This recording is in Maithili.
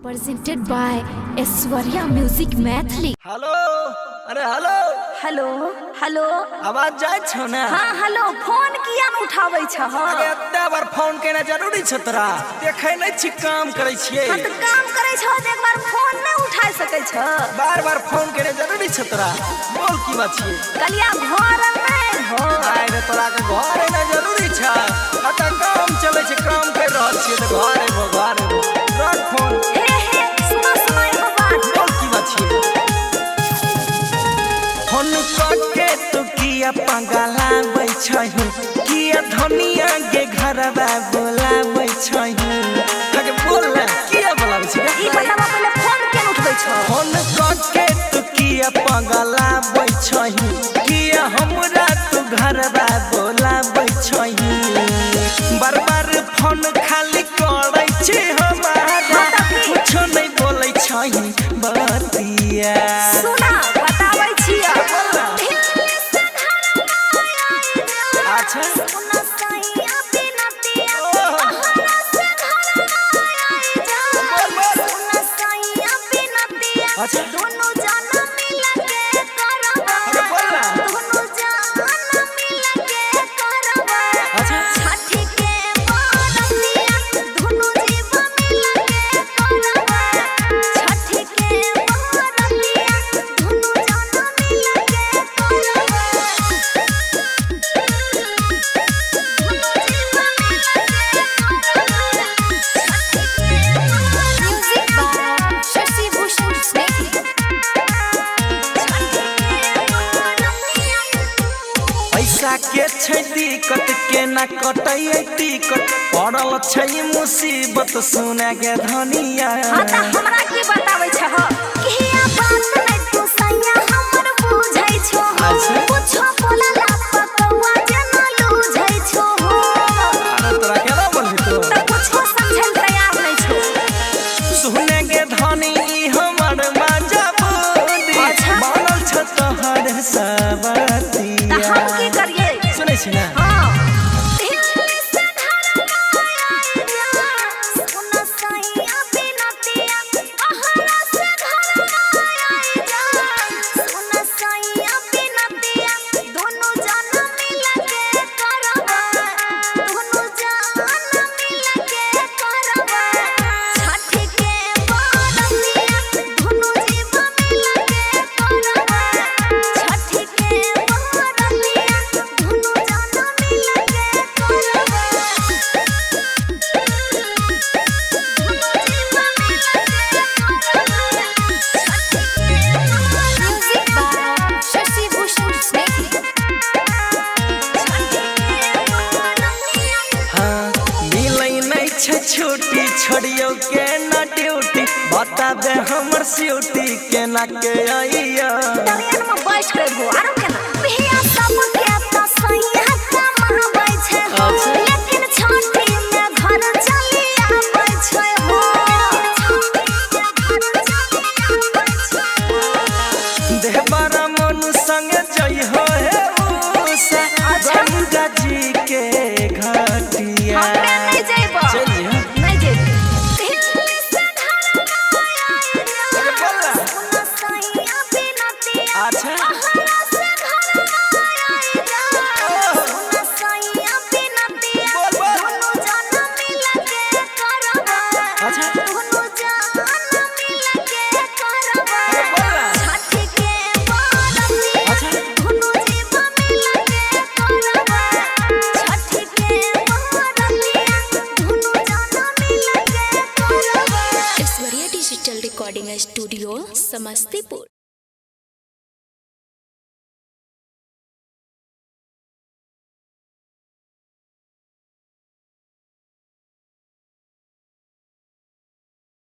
Presented by Aishwarya Music Maithili. Hello, अरे हेलो। Hello hello. आवाज जाइ छौ ने? हाँ, हेलो। फोन किया ने उठाबै छह? अरे, एते बार फोन केना जरूरी छौ तोरा? देखै नहि छी, काम करै छियै। हाँ, तऽ काम करै छह तऽ एक बार फोन नहि उठा सकै छह? बार बार फोन केना जरूरी छौ तोरा? बोल, की बात छियै? कलिया घर नहि हो। आइ रे, तोरा के घर एना जरूरी छै? अतऽ काम चलै छै, काम कर रहल छियै तऽ घर एबो, घर एबो। रख फोन। हे हे, सुना सुना, एगो बात। बोल, की बात छियै? फोन कके तू किया पगलाबै छही? किया धनिया के घरवा बोलाबै छही? अगे बोल ने, किया बोलाबै छी? ई बताबा पहिले, फोन केना उठबै छह? फोन कके तू किया पगलाबै छही? किया हमरा तू घरवा बोलाबै छही? बार बार फोन खाली करै छी हमारा, कुछो नहि बोलै छही बतिया। सुना, बताबै छियै। अच्छा। अच्छा। दोनों जाना मिल के करबा। अरे बोल ना। दोनों जाना मिल के करबा। अच्छा। छठी के बरतिया दोनों जीव मिल के करबा। छठी के बरतिया दोनों जाना मिल के करबा। दोनों जीव मिल के करबा। छठी के Music by Shashi Bhushan Snehi. पैसा के छै दिक्कत, केना कटै टिकट? पड़ल छै मुसीबत, सुना गे धनिया। हाँ, तऽ हमरा की बताबै छह? किया बात नै तू सैया हमर बुझै छो? अच्छा। कुछो बोलला पकौआ जेना लूझै छो। अरे, तोरा केना बोलबी तू? तऽ कुछो समझै लए तैयार नै छो। सुने गे धनी, ई हमर मजबूरी। अच्छा। बनल छ तोहर तऽ सबतिया। हम की करियै? सुनै छी ने? हाँ। दिल्ली से घर आए जा, सुन सैया बिनतिया, अहरा से घर आए जा, सुन सैया बिनतिया, दोनों जाना मिल के करबा, दोनों जाना मिल के करबा। छठी के बरतिया दोनों जीव मिल के करबा। छठी के बरतिया दोनों जाना मिल के करबा। दोनों जीव मिल के करबा। छठी के Music by Shashi Bhushan Snehi. हाँ, मिलै नहि छै छुट्टी, छोड़ियौ के ना ड्यूटी। बता दे हमर स्यूटी, केना के अइया? ट्रेन में बैठ के हो, आरो केना? भैया सबके तो सैया कमाबै छै हो, अच्छा। लेकिन छठी में घर चली आबै छै हो। देहबारा मन संग जइहो हे उषा, अच्छा। गंगा जी के घाटिया। हमे नहि जइबो। चलि जइहो। नहि जइबो। दिल्ली से घर आए जा, अरे बोल ना। सुन सैया बिनतिया, अच्छा। अहरा से घर आए जा, सुन सैया बिनतिया, बोल, बोल। दोनों जाना मिल के करबा। अच्छा। दोनों जाना मिल के करबा। अरे बोल ना। छठी के बरतिया अच्छा। दोनों जीव मिल के करबा। छठी के बरतिया दोनों जाना मिल के करबा। Aishwarya digital recording studio, Samastipur.